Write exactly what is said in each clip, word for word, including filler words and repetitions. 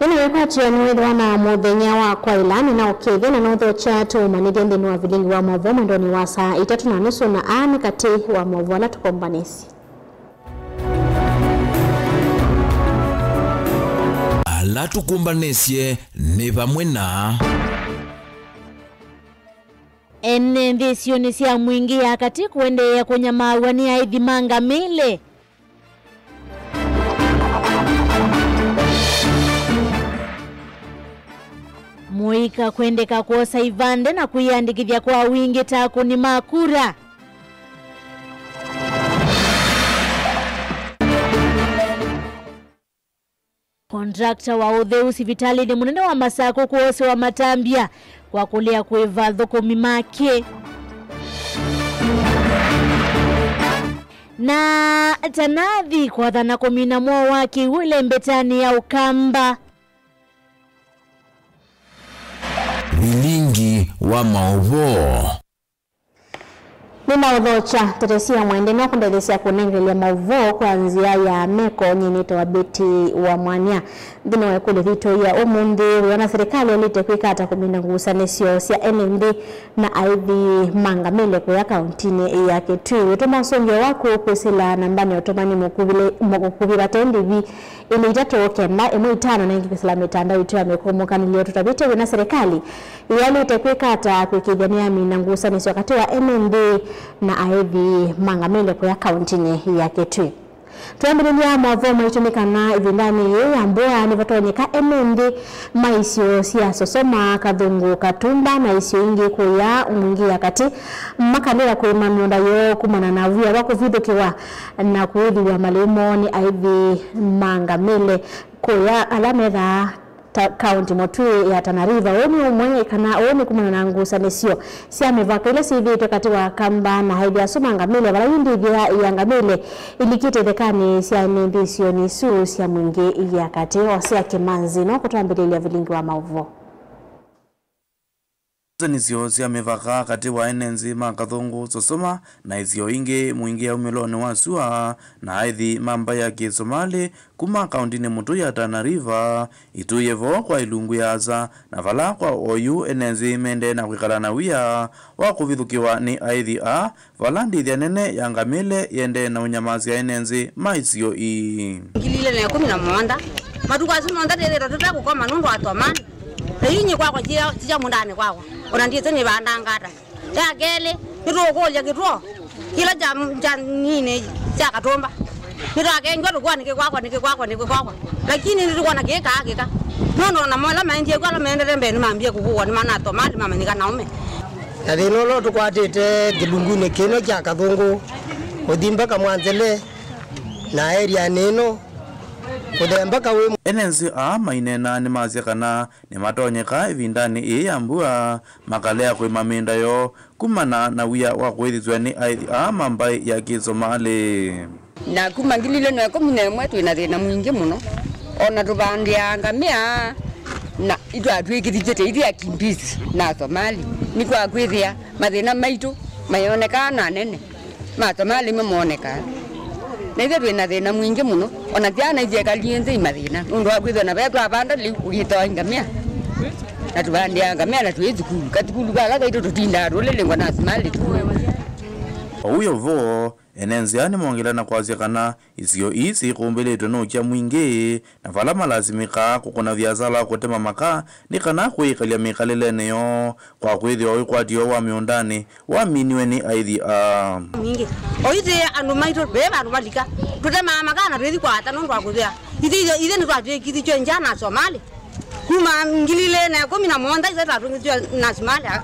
Ĩno ĩkwatyo nĩwĩthĩwa na mũthenya wa kwaĩla, nĩnaũkethya na nũthokya tũũmanyĩthye nthĩnĩ wa vilingi wa maũvoo mwendonĩ wa saa itatũ na nusu, na aa nĩ katĩ wa maũvoo ala tũkombanĩsye. Ala tũkũmbanĩsye nĩ vamwe na ene nthĩ isionĩ sya Mwingĩ ya katĩ kũendeea kũnyamaaw'a nĩ aĩthi ma ngamĩle. Mũika kwendeka kwosa ivande na kwĩyandĩkĩthya kwa wingĩ ta akũni ma kura. Contractor wa ũtheu sivitalĩnĩ mũnene wa Masakũ kwosewa matambya kwa kũlea kũĩva athũkũmi make. Na Tanathi kwathana kũmina mwao wa kĩw'ũ ĩlembetanĩ ya Ũkamba. Vilingi wa maũvoo. Nĩnaũthokya. Teresia Mwende nĩwakũndetheesya kũnengelelya maũvoo kwa nzĩa ya meko. Nyie nĩtawa Betty wa Mwania. Nthĩnĩ wa ĩkũlyo yitũ ya ũmũnthĩ, wĩona serikali yaĩlĩte kwĩka ata kũmina ngusanĩsyo sya ene nthĩ na aĩthi ma ngamĩle kũya kauntinĩ ya Kitui? Ũtũma ũsũngĩo waku kwĩsĩla nambanĩ ya ũtũmani mũkuvĩ vate ndivi ilĩ itatũ kenda ĩmwe itano na ĩngĩ kwĩsĩla mĩtandao yitũ ya mĩkũmũkanĩlyo. Tũtavĩtye wĩna serikali yaĩlĩte kwĩka ata kwĩkĩĩthya nĩyamina ngusanĩsyo katĩ wa ene nthĩ na aĩthi ma ngamĩle kũya kauntinĩ ya Kitui. Twambĩlĩlya maũvoo maitũ nĩ kana ĩvindanĩ yĩĩ ya mbua nĩvatonyeka ene nthĩ ma isio sya Sosoma, Kathũngũ, Katumba na isio ingĩ kũya Mwingĩ ya katĩ makalea kũĩma mĩũnda yoo kumana na wia wa kũvithũkĩwa na kũĩthĩwa malĩu moo nĩ aĩthi ma ngamĩle kũya ala methaa ta kaunti mũtwĩe ya Tana River. Ũũ nĩ ũmwe kana ũũ nĩ kumana na ngusanĩsyo sya mĩvaka ila syĩthĩĩtwe katĩ wa Kamba na aĩthi asu ma ngamĩle, vala yu ndĩthya ya ngamĩle ilikĩte ithekanĩ sya ene nthĩ isionĩ isu sya Mwingĩ ya katĩ. Osea Kĩmanzi no kũtwambĩlĩlya vilingi wa maũvoo. Ngusanĩsyo sya mĩvaka katĩ wa ene nthĩ ma Kathũngũ, Sosoma na isio ingĩ Mwingĩ ya umĩlonĩ wa sua na aĩthi ma mbaĩ ya Kĩsomalĩ kuma kauntinĩ mũtũi ya Tana River itũie vo kwa ilungu ya asa, na vala kwa oyu ene nthĩ mendee na kwĩkala na wia wa kũvithũkĩwa nĩ aĩthi aa, vala ndĩthya nene ya ngamĩle yendee na ũnyamasya ene nthĩ ma isio ii. Ngili ilĩ na ĩkũmi na mũonza, matukũ asu monthe twĩthĩĩtwe tũtekũkoma nũndũ wa tomani. Na yu nyie kwakwa ti sya mũndanĩ kwakwa, ona ndyĩsĩ nĩvandanga ata. Ya kelĩ, nĩtũũkũlya kĩtw'o kĩla kya, kya nini kya Katũmba. Nĩtwakengiwa tũkua nĩkĩ kwakwa, nĩkĩ kwakwa, nĩkĩ kwakwa. Lakini nĩtũkwona kĩĩ kaa kĩka. Nũndũ ona mo ala maendie kw'o ala maendete mbee nĩmambie kũvũwa nĩ manatoma, nĩmamanyĩka na ũme. Na thĩna ũla ũtũkwatĩte kĩlungunĩ kĩno kya Kathũngũ, ũthi mbaka Mwanzele na area nĩ ĩno, kũthea mbaka wĩ. Ene nzĩ aa maineena nĩmasya kana nĩmatonyeka ĩvindanĩ ĩĩ ya mbua makalea kũĩma mĩũnda yoo kumana na wia wa kũĩthĩsw'a nĩ aĩthi aa ma mbaĩ ya Kĩsomalĩ. Na kuma ngili ilĩ na ĩkũmi na ĩmwe twĩ na thĩna mwingĩ mũno, o na tũvandĩaa ngamĩa na itwatw'ĩkĩthĩtye ta ithyĩ akimbizi na Asomali, nĩkwakwĩthĩa mathĩna maitũ mayonekaa na anene. Masomalĩ nĩmo moonekaa. Na ithyĩ twĩ na thĩna mwingĩ mũno. O na syana isyekalie nthĩ i mathĩna. Nũndũ wa kwĩthwa na ve twavanda lĩu ũyĩtawa ngamĩa. Na tũvandĩaa ngamĩa na twĩ thukulu. Kathukulu kala kaitũ tũtindaa tũlĩlĩngwa na asimalĩ tu. Oyu yo vo, ene nzĩa nĩmongela na kwasya kana isio ii syĩkũmbĩlĩtwe nĩ ũkya mwingĩ, na vala malasimĩkaa kũkũna viasala wa kũtema makaa nĩ kana kwĩĩkalya mĩkalĩlenĩ yoo, kwa kwĩthĩwa wĩkwatyo wa mĩũndanĩ waminiwe nĩ aithi aa. Mwingĩ. Oyu tĩ andũ maitũ, ve vandũ valika. Tũtemaa makaa na twĩthi kwa ata nũndũ wa kũthĩa. Ithyĩ, ithyĩ nĩtwatw'ĩkĩthĩtw'e nja na Somalĩ. Kuma ngili ilĩ na ĩkũmi na mũonza ithyĩ twatw'ĩkĩthĩtw'e na Somalĩ, a,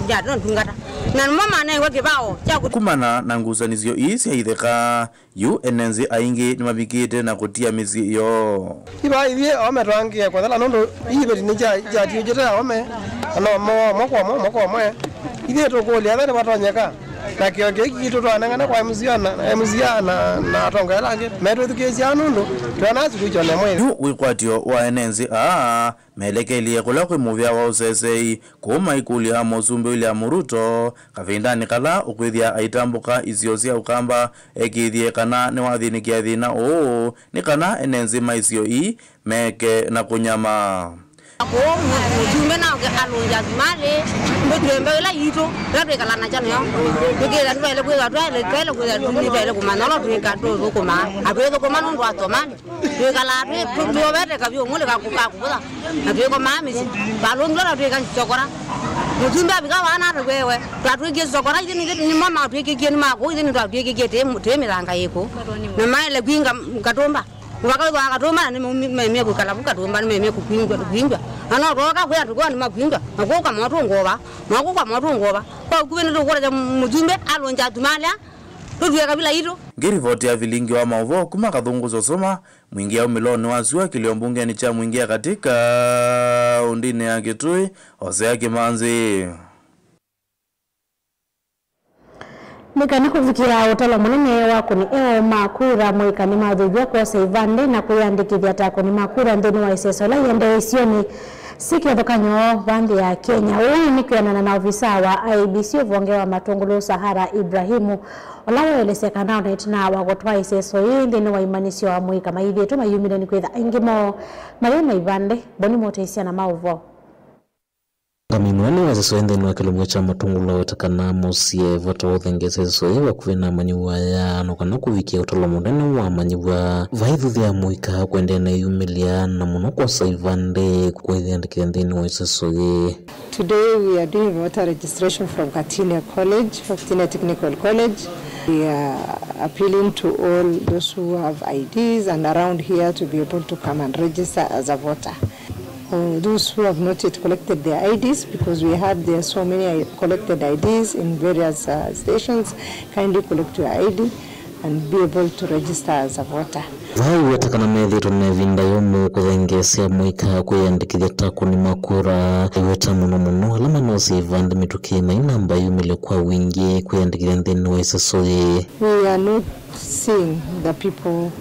nja, no ndungata. Na nĩmo maneew'a kĩvao kya kũ- Kumana na ngusanĩsyo ii sya itheka, yu ene nzĩ aingĩ nĩmavikĩte na kũtia mĩsyĩ yoo. Ivaa ithyĩ aũme twaangĩe kũthela nũndũ iveti nĩkyatiũkĩte aũme, na no moa ũmwe kwa ũmwe, ũmwe kwa ũmwe. Ithyĩ tũkũlya ethĩwa nĩvatonyeka Na kĩo kĩu kitũ twanengane kwa M C A na, na M C A na, na atongoria ala angĩ metwĩthukĩĩsya nũndũ twĩonaa suluhisho nĩ mwĩĩ. Yu wĩkwatyo wa ene nzĩ aa melekelye kũla kwĩ mũvĩa wa ũsesei kũu maikũlya mũsumbĩ William Ruto kavindanĩ kala ũkwĩthĩa aitambũka isio sya Ũkamba ekĩĩthye kana nĩwathĩnĩkĩa thĩna ũũ nĩ kana ene nzĩ ma isio ii meke na kũnyama. Kũu mũsumbĩ naoke alũngya thumalĩ, mbũtue mbeũ ĩla yitũ, ĩla twĩkala nakyo nĩyo. Tũkĩĩthĩa tũtaĩle kwĩthĩwa twaĩle, twaĩle kwĩthĩwa tũtaĩle kũmanya ũla twĩka, tũthũkũmaa. Na twĩthũkũma nũndũ wa Somali. Twĩkalaa twĩ, tũ-, tũoveteka vyũ, ũmũnthĩ kakũ-, kakũvũtha. Na twĩkomaa mĩsyĩ. Valũngi ũla twĩka nzokora. Mũsumbĩ avika vaa natũvewe. Twatwĩkie nzokora, ithyĩ nĩthyĩ nĩmo matwĩkĩkie nĩ makũu, ithyĩ nĩtwatwĩkĩkie tĩ, tĩ mĩthanga yĩkũ. Na maĩle kwinga Katũmba. Mũvaka wĩthwa Katũmba na nĩmaumie kwĩkala vu Katũmba, nĩmaumie kũkwingwa, kũkwingwa. Na no twoka kwĩa tũkwĩwa nĩmakwingwa. Na kũu kamotũngũva. Na kũu kamotũngũva. Kwa ũkuvĩ nĩtũkũlya mũsumbĩ alũngya atuma alea. Tũtue kavila itũ. Ngĩrivoti ya vilingi wa maũvoo kuma Kathũngũ Sosoma, Mwingĩ aumĩlonĩ wa syũa kĩlio mbungenĩ kya Mwingĩ ya Katĩ kaũndĩnĩ ya Kitui, Hosea Kĩmanzi. Nĩ kana kũvikĩa ũtalo mũnene wa kũni eo ma kura, mũika nĩmathuthw'a kwosa ivandĩ na kwĩyandĩkĩthya ta akũni ma kura nthĩnĩ wa iseso ila iendee isionĩ syĩ kĩvathũkany'o va nthĩ ya Kenya. Ũu nĩ kwĩanana na ovisa wa I E B C ũvonge wa Matũngũlũ Sahara Ibrahimu, ũla weelesya kana ona ĩtina wa kũtwaa ĩseso yĩĩ nthĩnĩ wa imanyĩsyo, amũika mayĩthĩĩtwe mayumĩlya nĩ kwĩtha aingĩ moo mayĩ na ivandĩ. Boni Mũtĩsya na maũvoo. Ngamĩi mũnene wa ĩseso yĩĩ nthĩnĩ wa kĩlungu kya Matũngũlũ aweta kana mũsye vata wa ũthengeesya ĩseso yĩĩ vakuvĩ na amanyĩw'a aya, no kana kũvikĩa ũtalo mũnene wa amanyĩw'a vaithuthya amũika kũendeea na ĩyumĩlya na mũno kwosa ivandĩ kwĩyandĩkĩthya nthĩnĩ wa ĩseso yĩĩ. Today we are doing voter registration from Katinia College, Katinia Technical College. We are appealing to all those who have I Ds and around here to be able to come and register as a voter. Uh, those who have not yet collected their I Ds, because we had there so many I-, collected I Ds in various, uh, stations, kindly collect your I D and be able to register as a voter. Vaa iweta kana methĩĩtwe na ĩvinda yũmũ kũthengeesya amũika kwĩyandĩkĩthya ta akũni ma kura. Iweta mũno mũno ala manosie ivandĩ mĩtũkĩ mai namba yumĩlye kwa wingĩ kwĩyandĩkĩthya nthĩnĩ wa ĩseso yĩĩ. We are not seeing the people,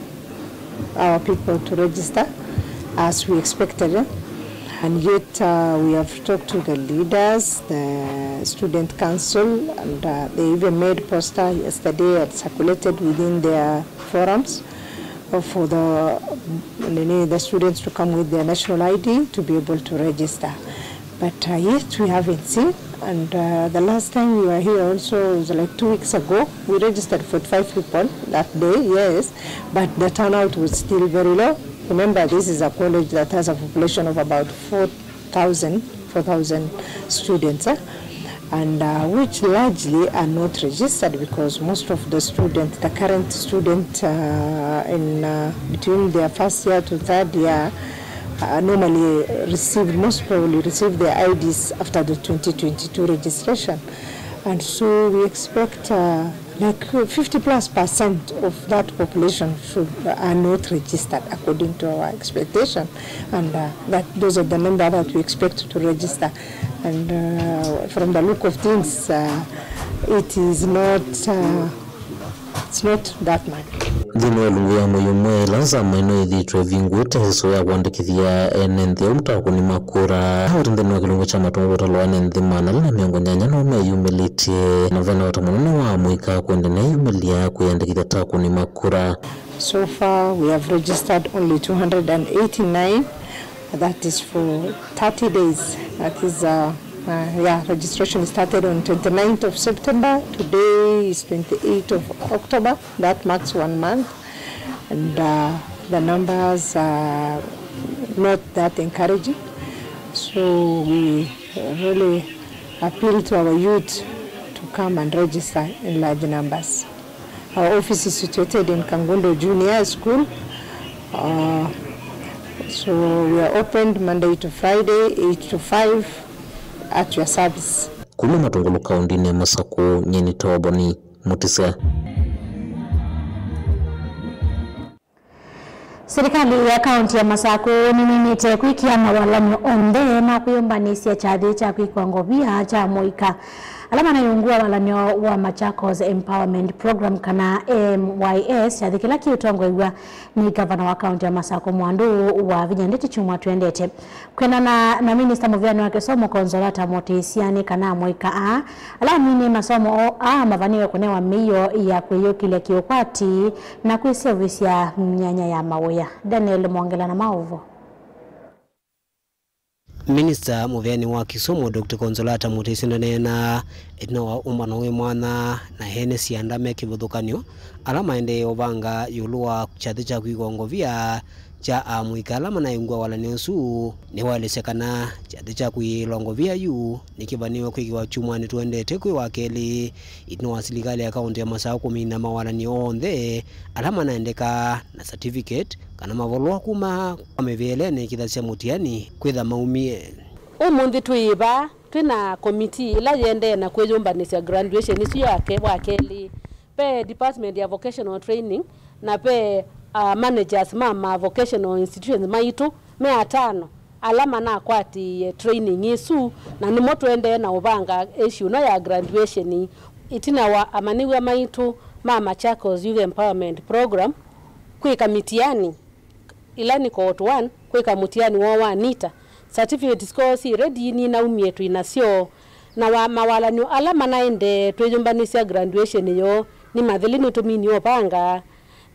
our people to register as we expected, eh? And yet, uh, we have talked to the leaders, the student council, and, uh, they even made poster yesterday and circulated within their forums, uh, for the, nini, the students to come with their national I D to be able to register. But, uh, yet we haven't seen. And, uh, the last time we were here also was like two weeks ago. We registered forty-five people that day, yes, but the turnout was still very low. Remember, this is a college that has a population of about four thousand, four thousand students, eh? And, uh, which largely are not registered because most of the students, the current student, uh, in, uh, between their first year to third year, uh, normally received, most probably received their I Ds after the twenty twenty-two registration. And so we expect, uh, like, fifty plus percent of that population should, are not registered according to our expectation. And, uh, that, those are the number that we expect to register. And, uh, from the look of things, uh, it is not, uh, it's not that much. Nthĩnĩ wa ĩlungu ya mũio mwe, ĩla nzama ĩno ĩthĩĩtwe ĩvingũĩte ĩseso ya kũandĩkĩthya ene nthĩ aũme ta akũni ma kura. Aweta nthĩnĩ wa kĩlungu kya Matũngũlũ ũtalo wa ene nthĩ maana elĩ na mĩongo nyanya nĩmo meyumĩlĩtye, na ve na vata mũnene wa amũika kwenda na eyumĩlya kwĩyandĩkĩthya ta akũni ma kura. So far we have registered only two hundred and eighty-nine. That is for thirty days. That is, uh, uh, yeah, registration started on twenty-ninth of September. Today is twenty-eighth of October. That marks one month. And, uh, the numbers are not that encouraging. So we really appeal to our youth to come and register in large numbers. Our office is situated in Kangundo Junior School. Uh, so we are opened Monday to Friday, eight to five, at your service. Kuma Matũngũlũ kaũndĩnĩ ya Masakũ, nyie nĩ Toboni Mũtĩsya. Silikalĩ ya kaũntĩ ya Masakũ nĩninĩte kwĩkĩa mawalany'o onthe ma kwĩyũmbanĩsya kyathĩ kya kwĩkwa ngovia kya mũika. Ala manaiungua walanio wa Machakos Empowerment Program, kana M Y S, kyathĩ kĩla kĩũtongoew'a nĩ ngavana wa kaunti ya Masakũ Mwandu wa Vinya Ndeti kyumwa twendete. Kwĩanana na minista mũvĩanĩ wa kĩsomo Consolata Mũtĩsya, nĩ kana amũika aa ala aminie masomo o aa mavaniwe kũnewa mĩio ya kwĩyũkĩlya kĩũkwati na kwĩseũvĩsya myanya ya mawĩa. Daniel Mwongela na maũvoo. Minista mũvĩanĩ wa kĩsomo, Doctor Consolata Mũtĩsya ndaneenaa ĩtina wa ũmbano wĩ mwanya na ene syanda me kĩvathũkany'o ala maendee ũvanga ĩũlũ wa kyathĩ kya kwĩkwa ngovia kya amũika ala manaĩ ngwatanĩo ũsu. Nĩwaelesya kana kyathĩ kya kwĩĩlwa ngovia yu nĩkĩvaniwe kwĩkĩwa kyumwanĩ tũendete kwĩ wa kelĩ, ĩtina wa silikalĩ ya kaũntĩ ya Masakũ kũmina mawalanĩo onthe ala manaendeka na certificate kana mavalũa kuma kwa mĩvĩĩlenĩ kĩthasya mũtiani kwĩtha maumie. Ũmũnthĩ twĩ vaa twĩ na komitii ĩla yĩendee na kwĩyũmbanĩsya graduation ĩsu ya ke-, wa kelĩ. Ve department ya vocational training na ve, ah, managers ma ma vocational institutions maitũ me atano ala manakwatĩĩe training ĩsu, na nĩmo tũendee na ũvanga issue ĩno ya graduation. Ĩtina wa amanyĩw'a maitũ ma Machakos Youth Empowerment Program kwĩka mitiani, ĩla nĩ cohort one, kwĩka mũtiani woo wa NEETA. Certificate syoo syĩ ready, ninaumie twĩ nasyo. Na wa, mawalanĩo ala manaendee twĩyũmbanĩsya graduation yoo nĩ matheli, nĩtũminie ũvanga.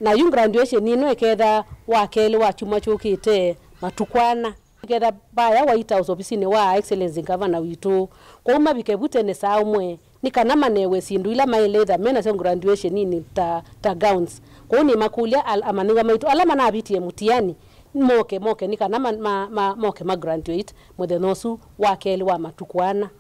Na yu graduation ĩno ĩketha wa kelĩ wa kyumwa kyũkĩte matukũ ana. Ĩketha vaya White House, ovisinĩ wa Excellency Governor witũ. Kwoou mavike vu tene saa ũmwe, nĩ kana manewe syĩndũ ila maĩle ĩtha me nasyo graduation-inĩ ta, ta gowns. Kwoou nĩmakũlya al-, amanyĩw'a maitũ ala manavitie mũtiani moke, moke nĩ kana ma, ma, ma, moke ma graduate mũthenya ũsu wa kelĩ wa matukũ ana.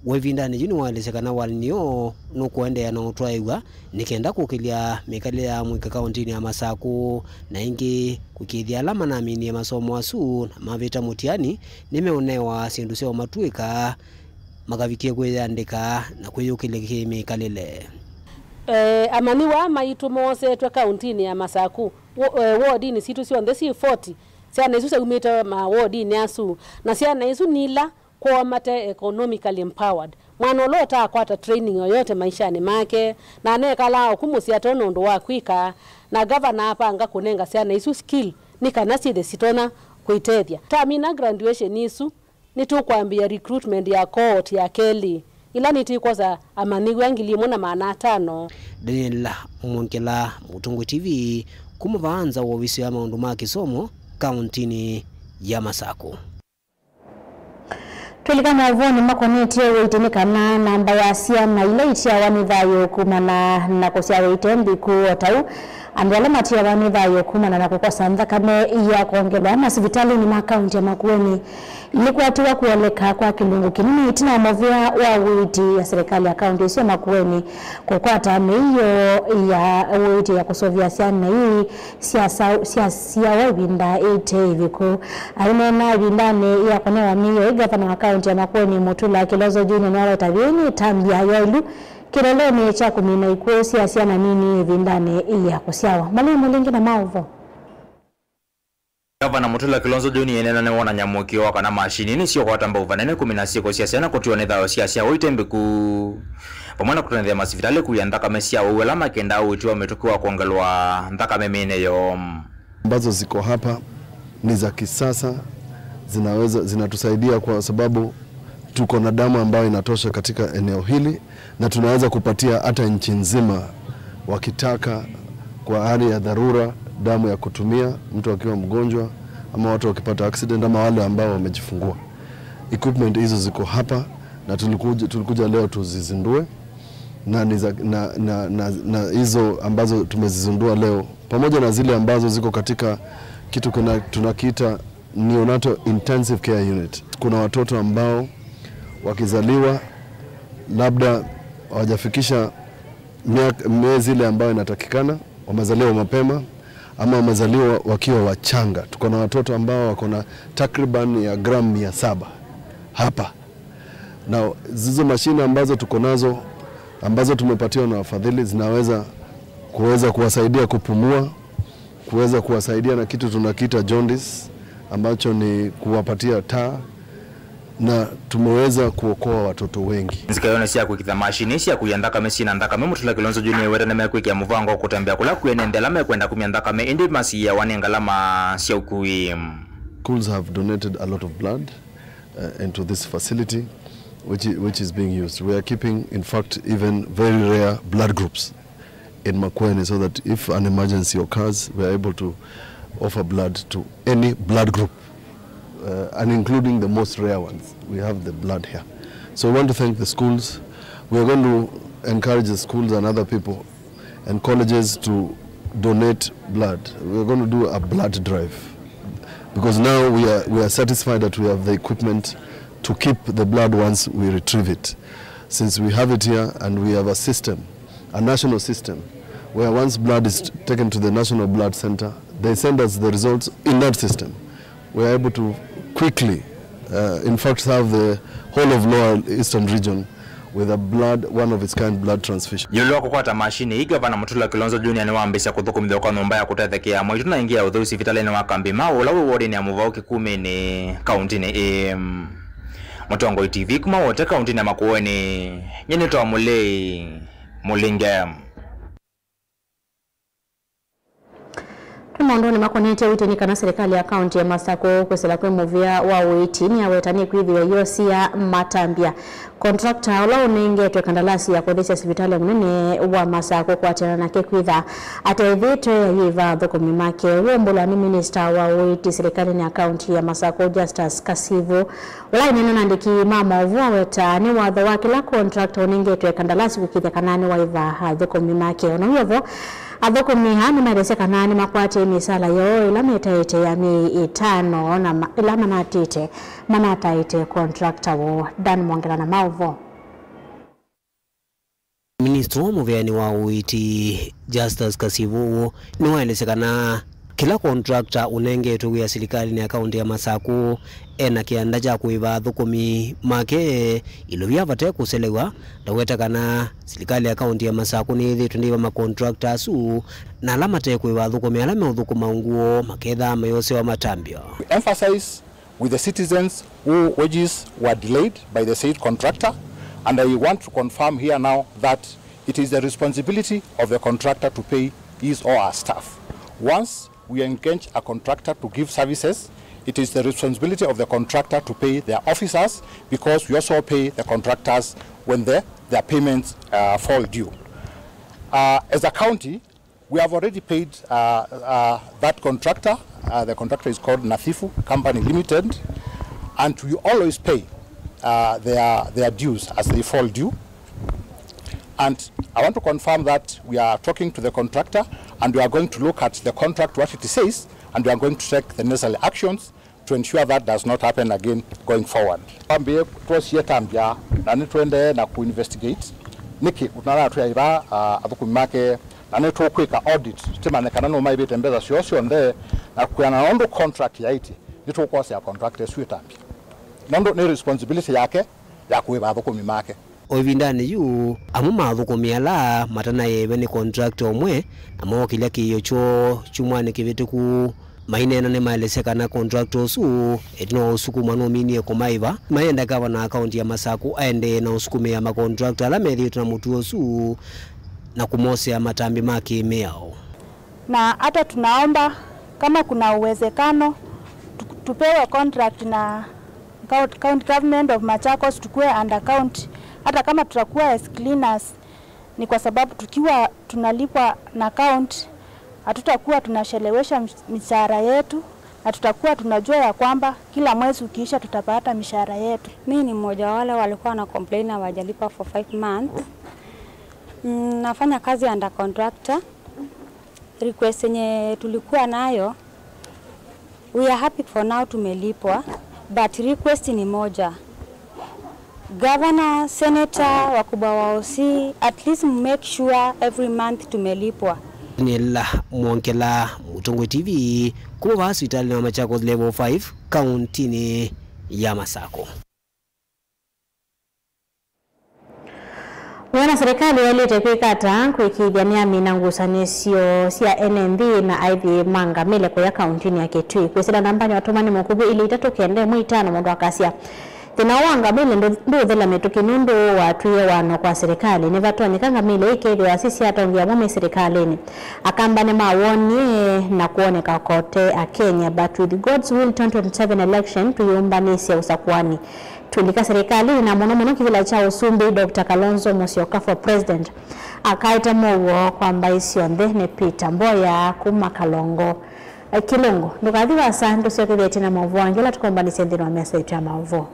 We ĩvindanĩ yu nĩwaelesya kana walanĩo nũkũendeea na ũtwaĩw'a nĩ kenda kũkĩlya mĩkalĩle ya amũika kaũntĩnĩ ya Masakũ, na ĩngĩ kũkĩĩthya ala manaminie masomo asu na mavĩta mũtiani nĩmeũnewa syĩndũ sya ũmatw'ĩka makavikie kwĩyandĩka na kwĩyũkĩlya kĩ-mĩkalĩle. Eh, amanyĩw'a maitũ moosetwe kaũntĩnĩ ya Masakũ, wo-, eh, wodinĩ sitũ syonthe syĩ forty. Syana isu syaumĩte mawodinĩ asu, na syana isu nĩ ila kwoo mate economically empowered. Mwana ũla ũtaakwata training yoyote maishanĩ make, na anekalaa oku mũsyĩ atona ũndũ wa kwĩka, na gavana apanga kũnenga syana isu skill nĩ kana syĩthwe sitonya kwĩtethya. Twamina graduation isu, nĩtũkwambĩĩa recruitment ya cohort ya kelĩ, ĩla nĩtwĩkwosa amanyĩw'a ngili ĩmwe na maana atano. Daniel Mwongela, Mũtũngũ T V, kuma vaa nza wa ovisi ya maũndũ ma kĩsomo kaũntĩnĩ ya Masakũ. Twĩlika maũvoonĩ makonetye ũiiti nĩ kana namba ya syana ila itiawa nĩ thayũ kumana na kũsyawa ite mbĩku, o ta ũu andũ ala matiawa nĩ thayũ kumana na kũkosa nthakame ya kwongelwa masivitalĩnĩ ma kaũntĩ ya Makueni nĩkwatiwa kũoleka kwa kĩlungu kĩnini ĩtina wa mũvea wa ũiiti ya serikali ya kaũntĩ ĩsu ya Makueni kũkwata mĩio ya ũiiti ya kũsũvĩa syana ii sya sa-, sya syawa ĩvinda ĩte ĩviku. Aineena ĩvindanĩ ya kũnewa mĩio ĩ, ngavana wa kaũntĩ ya Makueni Mutula Kilonzo Junior nĩwaweta vyũ nĩ ĩtambya yaĩlu kĩlelonĩ kya kũmina ikw'ũ sya syana nini ĩvindanĩ ya kũsyawa. Malĩ mũlingi na maũvo. Gavana Mutula Kilonzo Junior aineena nĩwonany'a mũĩkĩĩo wa kana mashini nĩsyũkwata mbau vanene kũmina syĩko sya syana kũtiwa nĩ thayũ sya syawa ite mbĩku, vamwe na kũtonyethya masivitalĩ kũia nthakame sya ũu ala makendaa ũiiti wa mĩtũkĩ wa kwongelwa nthakame mĩĩnĩ yoo. Ambazo ziko hapa ni za kisasa, zinaweza, zinatusaidia kwa sababu tuko na damu ambayo inatosha katika eneo hili, na tunaweza kupatia hata nchi nzima wakitaka, kwa hali ya dharura, damu ya kutumia mtu akiwa mgonjwa ama watu wakipata accident ama wale ambao wamejifungua. Equipment hizo ziko hapa na tulikuja, tulikuja leo tuzizindue na, ni za, na, na, na, na hizo ambazo tumezizindua leo pamoja na zile ambazo ziko katika kitu kuna, tunakiita neonatal intensive care unit. Kuna watoto ambao wakizaliwa labda hawajafikisha miaka, miezi ile ambayo inatakikana, wamezaliwa mapema ama wamezaliwa wakiwa wachanga. Tuko na watoto ambao wako na takriban ya gramu mia saba hapa, na zizo mashine ambazo tuko nazo ambazo tumepatiwa na wafadhili zinaweza kuweza kuwasaidia kupumua, kuweza kuwasaidia na kitu tunakiita jaundice, ambacho ni kuwapatia taa, Na tumeweza kuokoa watoto wengi. Nzika yono sya kwĩkĩtha mashini sya kũia nthakame syĩna nthakame, Mutula Kilonzo Junior nĩweta nĩmekwĩkĩa mũvango wa kũtembea kũla kwĩ ene nthĩ ala mekwenda kumya nthakame, ĩndĩ masiĩawa nĩ ngalama sya ũkui. Schools have donated a lot of blood, uh, into this facility, which i-, which is being used. We are keeping, in fact, even very rare blood groups in Makueni, so that if an emergency occurs, we are able to offer blood to any blood group, uh, and including the most rare ones. We have the blood here. So we want to thank the schools. We are going to encourage the schools and other people and colleges to donate blood. We are going to do a blood drive because now we are, we are satisfied that we have the equipment to keep the blood once we retrieve it. Since we have it here and we have a system, a national system, where once blood is taken to the National Blood Center, they send us the results in that system. We are able to quickly, uh, in fact, serve the whole of Lower Eastern Region with a blood, one of its kind blood transfusion. Ĩũlũ wa kũkwata mashini ii, Gavana Mutula Kilonzo Junior nĩwambĩĩsya kũthũkũmĩthw'a kwa nyũmba ya kũtethekeaa maitũ na ĩngĩ ya ũtheu sivitalĩnĩ wa Kambi Mau ũla wĩ wodinĩ ya Mũvau Kĩkumĩnĩ, kaũntĩnĩ ĩĩ. Mũtongoi T V kuma Wote kaũntĩnĩ ya Makueni, nyie nĩtawa Mũlei Mũlinge. Twĩ maũndũnĩ makonetye ũiiti nĩ kana silikalĩ ya kaũntĩ ya Masakũ kwĩsĩla kwĩ mũvĩa wa ũiiti, nĩyaweta nĩkwĩthĩwa ĩyosia matambya contractor ũla ũnengetwe kandalasi ya kũthesya sivitalĩ mũnene wa Masakũ kũatĩana nake kwĩtha ataĩthĩtwe ayĩva athũkũmi make. Ũũ ũmbũlwa nĩ minista wa ũiiti silikalĩnĩ ya kaũntĩ ya Masakũ, Justus Kasivu, ũla aineena na andĩki ma maũvoo aweta nĩ watho wa kĩla contractor ũnengetwe kandalasi kũĩkĩĩthya kana nĩwaĩva athũkũmi make. O na wĩ o vo, athũkũmi aa nĩmaelesya kana nĩmakwatie mĩsaala yoo ĩla metaĩte ya myei ĩtano na ma-, ĩla manatĩte, manataĩte contractor woo. Dan Mwongela na maũvoo. Minista wa mũveanĩ wa ũiiti, Justus Kasivu, nĩwaelesya kana kĩla contractor ũnengetwe wĩa silikalĩnĩ ya kaũntĩ ya Masakũ ena kĩanda kya kũĩva athũkũmi make ĩlovia vate kũselewa. Ndaweta kana silikalĩ ya kaũntĩ ya Masakũ nĩyĩthĩĩtwe nĩva macontractor asu na ala mate kũĩva athũkũmi ala meũthũkũma ũngũo makethaa mayosewa matambya. We emphasize with the citizens whose wages were delayed by the said contractor, and I want to confirm here now that it is the responsibility of the contractor to pay his or her staff. Once we engage a contractor to give services, it is the responsibility of the contractor to pay their officers, because we also pay the contractors when the, their payments, uh, fall due. Uh, as a county, we have already paid, uh, uh, that contractor. Uh, the contractor is called Nathifu Company Limited, and we always pay, uh, their, their dues as they fall due. And I want to confirm that we are talking to the contractor and we are going to look at the contract, what it says, and we are going to take the necessary actions to ensure that does not happen again going forward. Twambie twosie tambya na nĩtũendee na kũinvestigate nĩkĩ ũtanatwĩa ĩva, ah, athũkũmi make, na nĩtũkwĩka audit tũmanye kana nũmaĩvĩte mbesa syoo syonthe, na kwĩana na ũndũ contract yaĩtye, nĩtũkwosea contract ĩsu ĩtambya, nũndũ nĩ responsibility yake ya kũĩva athũkũmi make. O ĩvindanĩ yu, amwe ma athũkũmi ala matanaĩve nĩ contractor ũmwe na mookĩlya kĩĩo kyoo kyumwanĩ kĩvĩtũku. Maineena nĩmaelesya kana contractor ũsu ĩtina wa ũsukumwa nũminie kũmaĩva. Mayenda gavana wa kaũntĩ ya Masakũ aendee na ũsukumĩa macontractor ala methĩĩtwe na mũtuo ũsu na kũmosea matambĩ ma kĩmĩao. Na hata tunaomba kama kuna uwezekano tu-, tupewe contract na County, County Government of Machakos, tukue under county, hata kama tutakuwa as cleaners, ni kwa sababu tukiwa tunalipwa na county, hatutakuwa tunachelewesha msh-, mishahara yetu, na tutakuwa tunajua ya kwamba kila mwezi ukiisha tutapata mishahara yetu. Mi ni mmoja wa wale walikuwa wana complain hawajalipwa for five months. Mm, nafanya kazi under contractor. Request yenye tulikuwa nayo, we are happy for now tumelipwa, but request ni moja. Governor, senator, wakubwa wa O C, at least make sure every month tumelipwa. Nĩla Mwongela, Mũtongoi T V, kuma vaa sivitalĩnĩ wa Machakos Level five, kaũntĩnĩ ya Masakũ. Wĩona silikalĩ yaĩlĩte kwĩka ata kũĩkĩĩthya nĩyamina ngusanĩsyo sya ene nthĩ na aithi ma ngamĩle kũya kaũntĩnĩ ya Kitui? Kwĩsĩla nambanĩ wa tũmani mũkuvĩ ilĩ itatũ kenda ĩmwe itano, mũndũ akasya, Thĩna wa ngamĩle ndũ-, ndũũthela mĩtũkĩ nũndũ wa twie wano kwa silikalĩ. Nĩvatonyeka ngamĩle ikethĩwa sisyatongeaw'a me silikalĩnĩ. Akamba nĩmawonie na kwoneka kote Akenya, but with God's will, twenty twenty-seven election tũyĩũmbanĩsya ũsakũani. Tũlika silikalĩnĩ na mũno mũno kĩvĩla kya ũsumbĩ, Doctor Kalonzo Musyoka for president. Akaete mũuo kwa mbaĩ syonthe nĩ Peter Mboya kuma Kalongo. Kĩlungu, ndũkathi vaasa, ndũsyokethya ĩtina maũvoo angĩ ala tũkombanĩsye nthĩnĩ wa mesa itũ ya maũvoo.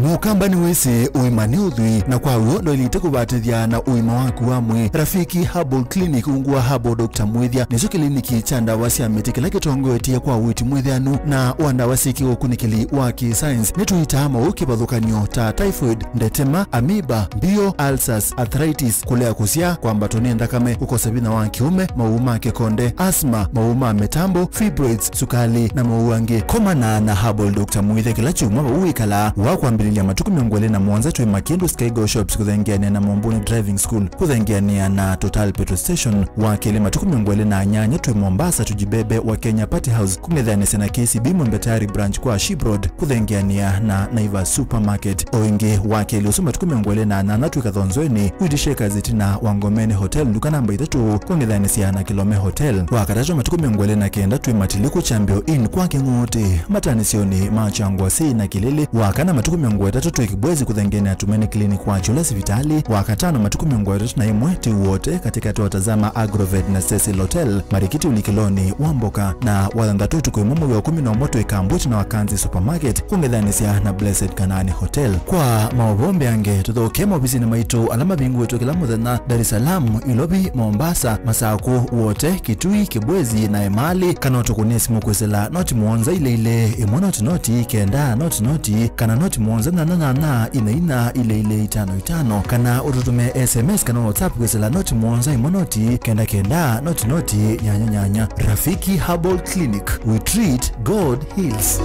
Mũkamba nĩwĩsĩ ũima nĩ ũthwii, na kwa w'o ndwaĩlĩte kũvatĩthya na ũima waku wa mwĩĩ. Rafiki Herbal Clinic, ungu wa Herbal Doctor Mwĩthya, nĩkyo kĩliniki kya ndawa sya mĩtĩ kĩla kĩtongoetye kwa ũiiti mwĩtheanu na wa ndawa syĩ kĩũkunĩkĩli wa kĩ-science. Nĩtũitaa maũũ kĩvathũkany'o ta typhoid, ndetema, amoeba, mbio, ulcers, arthritis, kũlea kũsyaa, kwambatwa nĩ nthakame, kũkosa vinya wa kĩũme, maũũ ma kĩkonde, asthma, maũũ ma mĩtambo, fibroids, sukalĩ, na maũũ angĩ. Komana na Herbal Doctor Mwĩthya kĩla kyumwa vau wĩkalaa. Wa kwambĩlĩlya matukũ mĩongo ĩlĩ na mũonza twĩ Makĩndũ Skygo Shops kũthengeanĩa na Mombuni Driving School, kũthengeanĩa na Total Petrol Station. Wa kelĩ matukũ mĩongo ĩlĩ na nyanya twĩ Mombasa Tujibebe wa Kenya Party House, kũng'ethanĩsya na K C B Mwembe Tayari Branch kwa Ship Road, kũthengeanĩa na Naivas Supermarket. O ĩngĩ, wa kelĩ ũsu matukũ mĩongo ĩlĩ na nyanya twĩ Kathonzoeni, Wheat Shakers ĩtina wa Ngomeni Hotel, nduka namba ithatũ, kũng'ethanĩsya na Kilome Hotel. Wa katatũ matukũ mĩongo ĩlĩ na kenda twĩ Matiliku Chambio Inn kwa Kĩng'ũũtĩ, matanĩsyonĩ ma Kyangwasi na Kĩlĩlĩ. Wa kana matukũ mĩongo ĩtatũ twĩ Kibwezi kũthengeanĩa na Tumaini Clinic wa Kyũla sivitalĩ. Wa katano matukũ mĩongo ĩtatũ na ĩmwe twĩ Wote katĩkatĩ wa Tazama Agrovet na Cecil Hotel, Marikiti ũlikĩlonĩ wa mboka. Na wa thanthatũ ũtukũ ĩmwe mwei wa ĩkũmi na ũmwe twĩ Kambwiti na Wakanzi Supermarket, kũng'ethanĩsya na Blessed Kanaani Hotel. Kwa maũvoo mbeange, tũthokee maovisinĩ maitũ ala mavingũĩtwe kĩla mũthenya, Dar es Salaam, Ilovi, Mombasa, Masakũ, Wote, Kitui, Kibwezi, na Emali, kana ũtũkũnĩe simũ kwĩsĩla noti mũonza ilĩ ilĩ, ĩmwe noti noti, kenda noti noti, kana noti mũonza nyanya nyanya, ina ina, ilĩ ilĩ, itano itano, kana ũtũtũmĩe S M S kana WhatsApp kwĩsĩla noti mũonza ĩmwe noti, kenda kenda, noti noti, nyanya nyanya. Rafiki Herbal Clinic, we treat, God heals.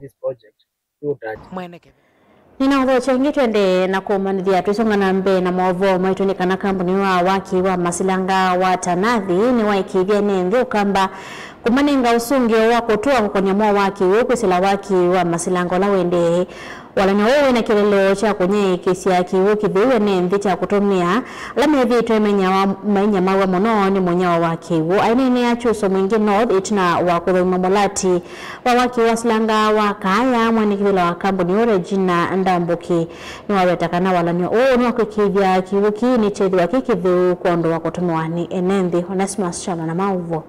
This project, you touch. Mwene kĩvĩla. Nĩna ũthokyo ũngĩ, twendee na kũmanyĩthya. Twĩsonga na mbee na maũvoo maitũ nĩ kana kambuni wa waki wa masilanga wa Tanathi nĩwaĩkĩĩthya ene nthĩ ũkamba kũmanenga ũsũngĩo wa kũtũa kũkonya mo waki ũũ kwĩsĩla waki wa masilanga ũla ũendee. Walany'o ũũ wĩna kĩeleelo kya kũnyaĩĩkĩsya kĩw'ũ kĩtheu ene nthĩ kya kũtũmĩa, ala methĩĩtwe mainyamawa mũno nĩ mũnyao wa kĩw'ũ. Aineenea Kyuso Mwingĩ North ĩtina wa kũthaima mũlati wa waki wa silanga wa Kaaya, mwene kĩvĩla wa kambuni ũũ Regina Ndambũki nĩwaweta kana walany'o ũũ nĩ wa kũĩkĩĩthya kĩw'ũ kĩĩ nĩkyethĩwa kĩ kĩtheu kwondũ wa kũtũmĩwa nĩ ene nthĩ. Onesmus Kyalo na maũvoo.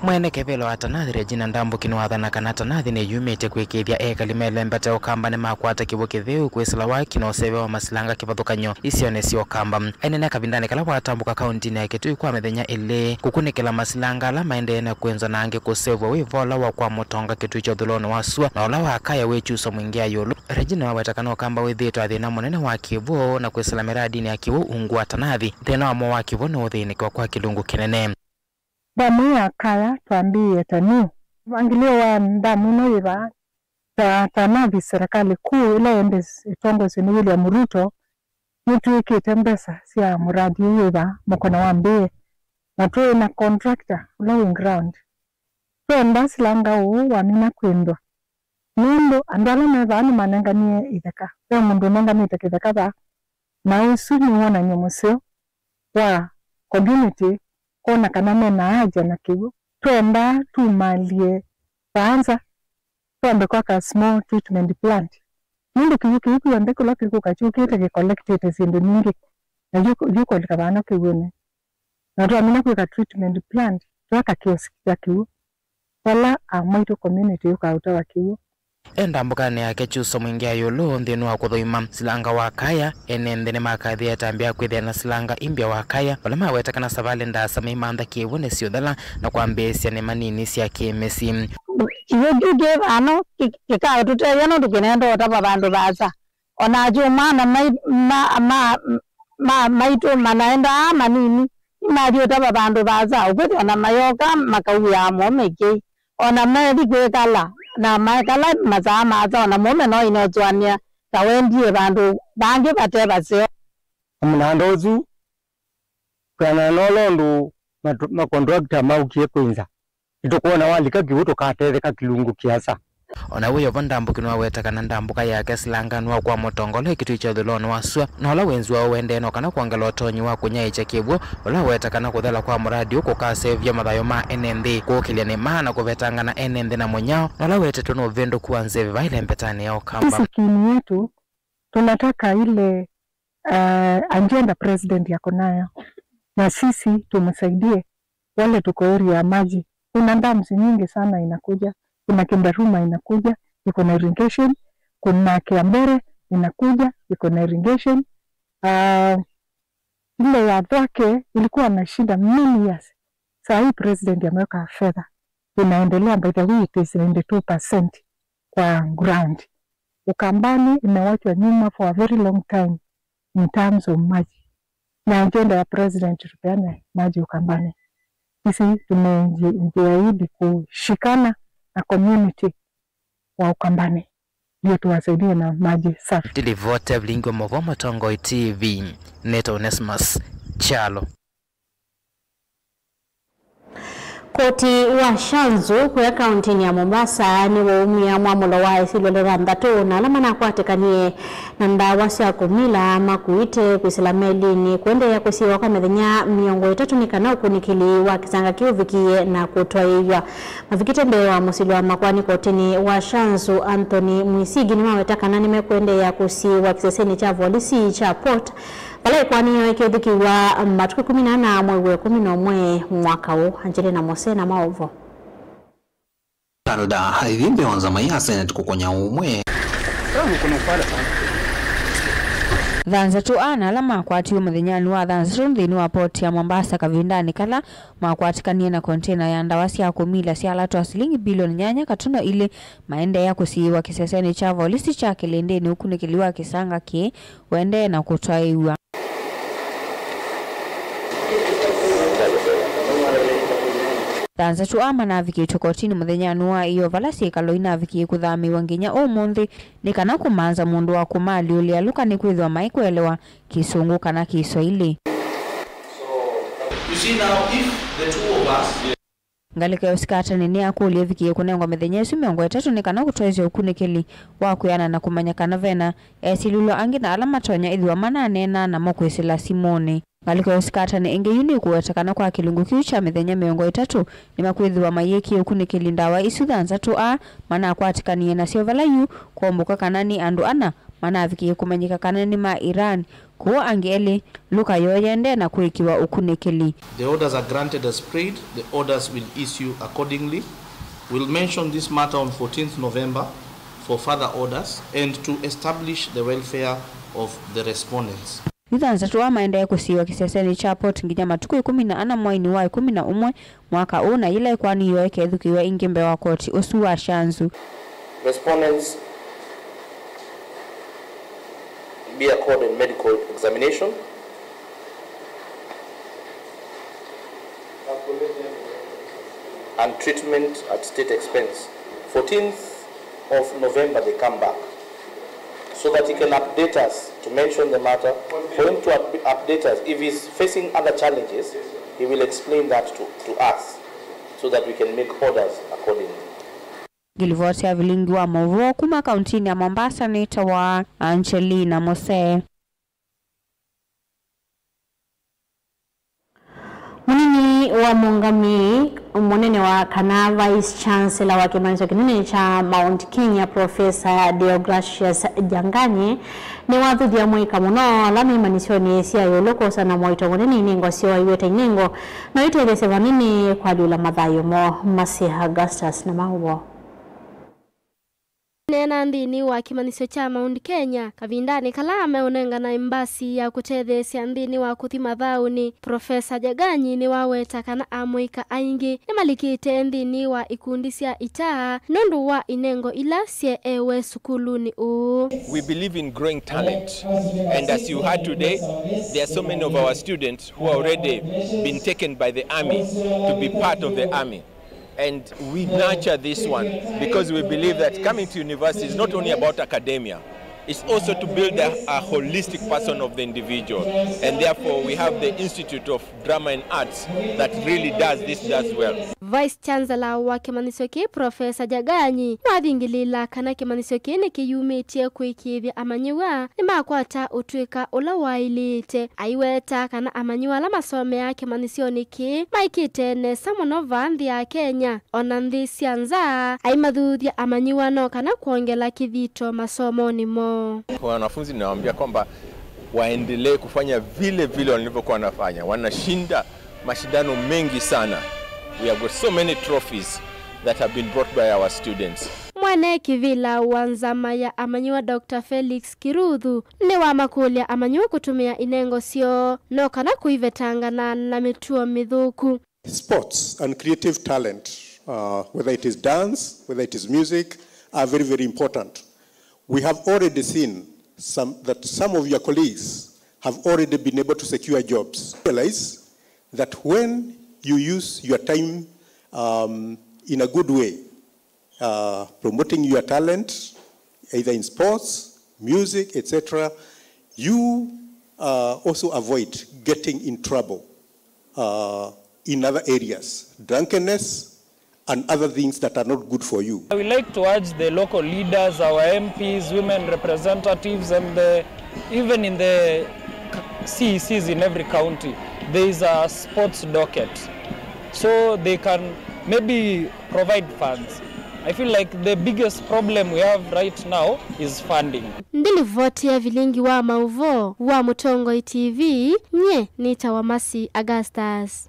Mwene kĩvĩla wa Tanathi Regina Ndambũki nĩwathana kana Tanathi nĩyumĩtye kũĩkĩĩthya ekali melembete ũkamba nĩmakwata kĩw'ũ kĩtheu kwĩsĩla waki na ũseve wa masilanga kĩvathũkany'o isionĩ sya ũkamba. Aineenea kavindanĩ kala watambũka kauntinĩ ya Kitui kwa mĩthenya ĩlĩ kũkunĩkĩla masilanga ala maendee na kwĩnzwa na angĩ kũsevw'a wĩ vola wa kwa mũtonga Kitui kya ũthũĩlonĩ wa sua na ũla wa Kaaya wĩ Kyuso Mwingĩ ya ĩũlũ. Regina waweta kana ũkamba wĩthĩĩtwe na thĩna mũnene wa kĩw'ũ na kwĩsĩla mĩradinĩ ya kĩw'ũ ungu wa Tanathi. Thĩna wa mo wa kĩw'ũ nĩũthĩnĩkĩwa kwa kĩlungu kĩnene. Ndamu ya Kaaya twambĩĩe ta new. Mũvangĩlĩo wa ndamu ĩno yĩ vaa. Ta, ta Tanathi, serikali kuu ĩla ĩndĩ ĩtongoesye nĩ William Ruto, nĩtwĩkĩte mbesa sya mũradi ũũ wĩ vaa mũkono wa mbee, na twĩ na contractor ũla wĩ ground. Twenda silanga ũũ wamina kwĩndwa. Nũndũ andũ ala me vaa nĩmanenganie itheka. Ve mũndũ ũnenganĩte kĩtheka vaa, na ũsu nĩ wonany'o mũseo wa community kwona kana me na haja na kĩw'ũ. Twenda tumalye vaa nza, twambe kwaka small treatment plant. Nũndũ kĩw'ũ kĩu kyonthe kũla kĩkũka kyũkĩte kĩcollectĩte syĩndũ nyingĩ, na yu-, yũkũlika vano kĩw'ũnĩ. Na twamina kwĩka treatment plant, twaka kiosk kya kĩw'ũ, vala amwaitũ community yũkaa ũtawa kĩw'ũ. E ndambũkanĩ yake Kyuso Mwingĩ ya ĩũlũ nthĩnĩ wa kũthũima silanga wa Kaaya, ene nthĩ nĩmakathĩe ĩtambya ya kwĩthĩa na silanga imbya wa Kaaya, vala maweta kana savalĩ ndaasa meimantha kĩw'ũ nĩsyũthela na kwambĩĩsya nĩma nini sya kĩ-mĩsyĩ. Kĩw'ũ kĩu kĩ vano kĩ-, kĩkatũtethya nũndũ kĩnenda ũtava vandũ vaasa. O na akyũmwa na mai-, ma, ma, ma, maitũ manaendaa manini, nĩmathi ũtava vandũ vaasa, ũkwĩthĩa o na mayoka makauĩaa moo mekei. O na methi kwĩkala, Na maekala masaa maasa, o na mũũme no ainotũanĩa ta wendie vandũ vangĩ vate vaseo. Na mũnanda ũsu, kwĩanana na ũla ũndũ ma, ma contractor maukie kwĩnza, nĩtũkwona walika kĩw'ũ tũkatetheka kĩlungu kĩasa. O na wĩ o vo, Ndambũki nĩwaweta kana ndambũka yake silangani wa kwa mũtongole kĩtui kya ũthũlonĩ wa sua, na ũla wenzi wao ũendee no kana kwongela ũtonyi wa kũnyaĩĩkya kĩw'ũ, ũla waweta kana kũthela kwa mũradi ũũ kũkasevya mathayũ ma ene nthĩ, kũũkĩlya nĩ maa na kũvetangana ene nthĩ na mũnyao, na ũla wetetwe nĩ ũvĩndũku wa nzeve va ĩlembetanĩ ya Ũkamba. Sisi kiini yetu, tunataka ile, eh, agenda president yako nayo, na sisi tumsaidie. Wale tuko area ya maji, kuna dams nyingi sana inakuja, kuna Kindaruma inakuja, iko na irrigation, kuna Kiambere inakuja, iko na irrigation. Ah, ile ya Thwake ilikuwa na shida many years. Saa hii president ameweka fedha, inaendelea, by the way, it is ninety-two percent kwa ground. Ukambani imewachwa nyuma for a very long time in terms of maji. Na agenda ya president tupeane maji Ukambani. Sisi tumejiahidi kushikana na community wa Ukambani ndio tuwasaidie na maji safi. Ndilivota vilingi wa Mũvoo Mũtongoi T V, nĩtawa Onesmus Kyalo. Koti wa Shanzu kũya kaũntĩnĩ ya Mombasa nĩwaumya mwamũlo wa ĩsilĩlo thanthatũ na ala manakwatĩkanie na ndawa sya kũmila makuĩte kwĩsĩla melinĩ kũendeea kũsiĩwa kwa mĩthenya mĩongo ĩtatũ nĩ kana ũkunĩkĩli wa kĩsanga kĩu ũvikĩe na kũtwaĩĩw'a. Mavikĩte mbee wa mũsili wa makoani kotinĩ wa Shanzu, Anthony Mwisigi, nĩmaweta kana nĩmekũendeea kũsiĩwa kĩsesenĩ kya volisi kya Port, vala ĩkoani yoo ĩkethukĩĩw'a matukũ ĩkũmi na ana mwei wa ĩkũmi na ũmwe mwaka ũũ. Angelina Mose na maũvoo. Kalda aithi mbee wa nzama ya Senate kũkonya ũmwe. Thanthatũ ana ala makwatiwe mũthenyanĩ wa thanthatũ nthĩnĩ wa port ya Mombasa kavindanĩ kala makwatĩkanie na container ya ndawa sya kũmila syalatwa silingi bilioni nyanya katuno ilĩ maendeea kũsiĩĩwa kĩsesenĩ kya volisi kya Kĩlĩndĩnĩ ũkunĩkĩli wa kĩsanga kĩĩ ũendee na kũtwaĩĩw'a. Thanthatũ aa manavikĩtw'e kotinĩ mũthenyanĩ wa ĩoo vala syĩkalo inavikĩe kũthamĩĩw'a nginya ũmũnthĩ nĩ kana kũmanza mũndũ wa kũmaalyũlĩa lũka nĩkwĩthĩwa maikũelewa Kĩsũngũ kana Kĩswaili. You see now, if the two of us Ngalĩko ya ũsikatani nĩyakũlya ĩvikĩe kũnengwa mĩthenya ĩsu mĩongo ĩtatũ nĩ kana kũtwaĩĩsya ũkunĩkĩli wa kwĩana na kũmanya kana ve na esilĩlwa angĩ na ala matonya ĩthĩwa mananeenaa namo kwĩsĩla simũnĩ. Ngalĩko ya ũsikatani ĩngĩ yu nĩkũweta kana kwa kĩlungu kĩu kya mĩthenya mĩongo ĩtatũ nĩmakwĩthĩwa mayĩkĩe ũkunĩkĩli ndawa isu thanthatũ aa manakwatĩkanie nasyo vala yu kwombũka kana nĩ andũ ana manavikĩe kũmanyĩka kana nĩ ma Iran, kũu angĩ elĩ lũka yoo yĩendee na kwĩkĩwa ũkunĩkĩli. The orders are granted as prayed. The orders will issue accordingly. We'll mention this matter on fourteenth November for further orders and to establish the welfare of the respondents. Yu thanthatũ aa maendee kũsiĩĩwa kĩsesenĩ kya port nginya matukũ ĩkũmi na ana mweinĩ wa ĩkũmi na ũmwe mwaka ũũ, na yĩla ĩkoani yoo ĩkethukĩĩw'a ĩngĩ mbee wa koti ũsu wa Shanzu. Respondents be accorded medical examination and treatment at state expense. Fourteenth of November they come back so that he can update us, to mention the matter, for him to up- update us. If he's facing other challenges, he will explain that to, to us so that we can make orders accordingly. Ngilivoti ya vilingi wa maũvoo kuma kauntinĩ ya Mombasa nĩtawa Angelina Mose. Mũnini wa mũũngamĩi mũnene wa kana Vice Chancellor wa kĩmanyĩsyo kĩnene kya Mount Kenya, Professor Deogratius Jang'anyi, nĩwathuthya mũika mũno ala me imanyĩsyonĩ sya ĩũlũ kwosa na moito mũnene inengo syoo aiweta inengo no itetheesye vanene kwalyũla mathayũ moo. Masi Augustus na maũvoo. Akĩneena nthĩnĩ wa kĩmanyĩsyo kya Mount Kenya kavindanĩ kala meũnengana embasi ya kũtetheesya nthĩnĩ wa kũthi mathaũnĩ, Profesa Jag'anyi nĩwaweta kana amũika aingĩ nĩmalikĩte nthĩnĩ wa ikundi sya ita nũndũ wa inengo ila syeewe sukulunĩ ũũ. We believe in growing talent, and as you heard today, there are so many of our students who are already been taken by the army to be part of the army. And we nurture this one because we believe that coming to university is not only about academia, it's also to build a, a holistic person of the individual. And therefore, we have the Institute of Drama and Arts that really does this, does well. Vice Chancellor wa kĩmanyĩsyo kĩĩ, Professor Jaganyi, nĩwathingĩlĩĩla kana kĩmanyĩsyo kĩĩ nĩkĩyumĩtye kũĩkĩĩthya amanyĩw'a nĩmakwata ũtw'ĩka ũla waĩlĩte. Aiweta kana amanyĩw'a ala masomeaa kĩmanyĩsyonĩ kĩĩ maĩkĩte nesa mũno vaa nthĩ ya Kenya, o na nthĩ sya nza, aimathuthya amanyĩw'a no kana kwongela kĩthito masomonĩ moo. Wanafunzi ninawaambia kwamba waendelee kufanya vile vile walivyokuwa wanafanya. Wanashinda mashindano mengi sana. We have got so many trophies that have been brought by our students. Mwene kĩvĩla wa nzama ya amanyĩw'a, Doctor Felix Kiruthu, nĩwamakũlya amanyĩw'a kũtũmĩa inengo syoo no kana kũivetangana na mĩtuo mĩthũku. Sports and creative talent, uh, whether it is dance, whether it is music, are very, very important. We have already seen some, that some of your colleagues have already been able to secure jobs. Realize that when you use your time, um, in a good way, uh, promoting your talent, either in sports, music, et cetera, you, uh, also avoid getting in trouble, uh, in other areas, drunkenness, and other things that are not good for you. I would like to urge the local leaders, our M Ps, women representatives, and the, even in the C E Cs in every county, there is a sports docket. So they can maybe provide funds. I feel like the biggest problem we have right now is funding. Ndilivoti ya vilingi wa maũvoo wa Mũtongoi T V, nyie nĩtawa Mercy Augustus.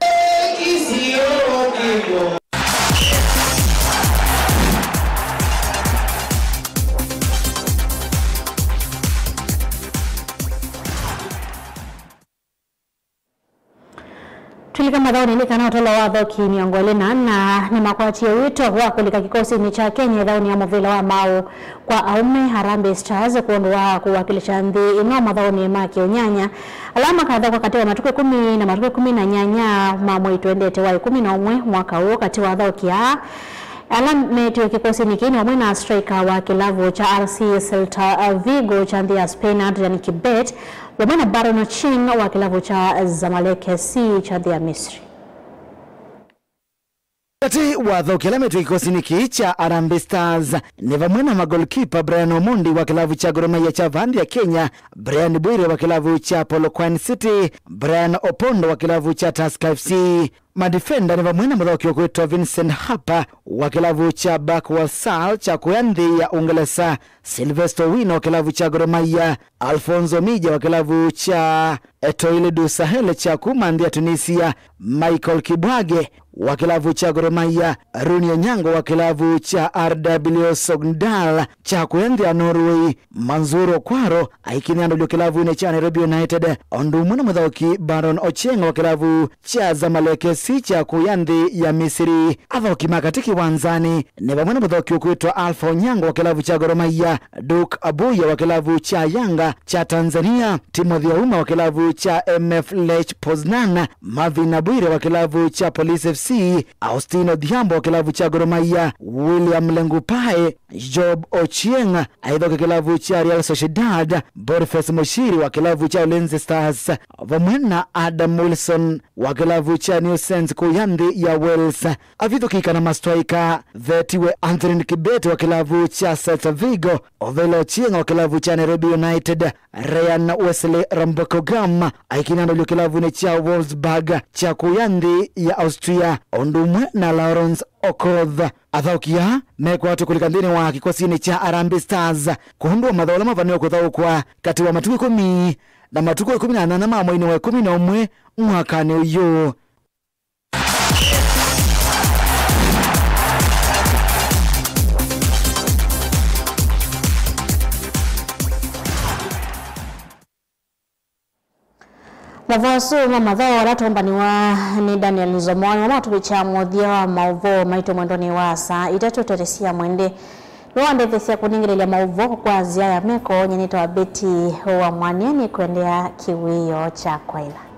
Tũlika mathaũnĩ nĩ kana ũtalo wa athoki mĩongo ĩlĩ na ana nĩmakwatie wĩto wa kũlika kĩkosinĩ kya Kenya ĩthaũnĩ ya mũvĩla wa maũũ kwa aũme, Harambee Stars, kwondũ wa kũwakilisha nthĩ ĩno mathaũnĩ ma kĩũnyanya ala makathoka katĩ wa matukũ ĩkũmi na matukũ ĩkũmi na nyanya ma mwei twendete wa ĩkũmi na ũmwe mwaka ũũ. Katĩ wa athoki aa ala metiwe kĩkosinĩ kĩĩ nĩ vamwe na striker wa kĩlavu kya R C Celta Vigo kya nthĩ ya Spain, Adrian Kibet, vamwe na Baron Ochieng wa kĩlavu kya Zamalek F C kya nthĩ ya Misri. Katĩ wa athoki ala metwe kĩkosinĩ kĩĩ kya Harambee Stars nĩ vamwe na magolkipa Brian Omondi wa kĩlavu kya Gor Mahia kya vaa nthĩ ya Kenya, Brian Bwire wa kĩlavu kya Polokwane City, Brian Opondo wa kĩlavu kya Tusker F C. Madifenda nĩ vamwe na mũthaũki ũkwĩtwa Vincent Harper wa kĩlavu kya Back Walsall kya kũya nthĩ ya Ũngelesa, Sylvester Owino wa kĩlavu kya Gor Mahia, Alfonso Mija wa kĩlavu kya Etoile du Sahel kya kuma nthĩ ya Tunisia, Michael Kibwage wa kĩlavu kya Gor Mahia, Rooney Onyango wa kĩlavu kya R W Sogndal kya kũya nthĩ ya Norway, Manzoor Okwaro aikinyandũlyo kĩlavuinĩ kya Nairobi United, o ũndũ ũmwe na mũthaũki Baron Ochieng wa kĩlavu kya Zamalek F C kya kũya nthĩ ya Misiri. Athaũki ma katĩ kĩwanzanĩ nĩ vamwe na mũthaũki ũkwĩtwa Alpha Onyango wa kĩlavu kya Gor Mahia, Duke Abuya wa kĩlavu kya Yanga kya Tanzania, Timothy Auma wa kĩlavu kya M F Lech Poznan, Marvin Abwire wa kĩlavu kya Police F C, Austin Odhiambo wa kĩlavu kya Gor Mahia, William Lengupae, Job Ochieng aithoke kĩlavu kya Real Sociedad, Boniface Mushiri wa kĩlavu kya Ulinzi Stars, vamwe na Adam Wilson wa kĩlavu kya New Saints kũya nthĩ ya Wales. Avithũkĩka na mastraika vetiwe Anthony Kibet wa kĩlavu kya Celta Vigo, Ovelo Ochieng wa kĩlavu kya Nairobi United, Ryan Wesley Rambokogam aikinyandũlyo kĩlavuinĩ kya Wolfsburg kya kũya nthĩ ya Austria, o ũndũ ũmwe na Lawrence Okoth. Athaũki aa mekwatwe kũlika nthĩnĩ wa kĩkosinĩ kya Harambee Stars kwondũ wa mathaũ ala mavanĩwe kũthaũkwa katĩ wa matukũ ĩkũmi na matukũ ĩkũmi na nyanya ma mweinĩ wa ĩkũmi na ũmwe mwakanĩ ũyũ. Mavoo asu ma mathaũ ala tũmbanĩwa nĩ Daniel Nzomo nĩmo matũvikya mũthya wa maũvoo maitũ mwendonĩ wa saa itatũ tene sya mwendĩ. Nĩwandethesya kũnengelelya maũvoo kwa nzĩa ya meko. Nyie nĩtawa Betty wa Mwania, nĩkwendea kĩwĩoo kya kwaĩla.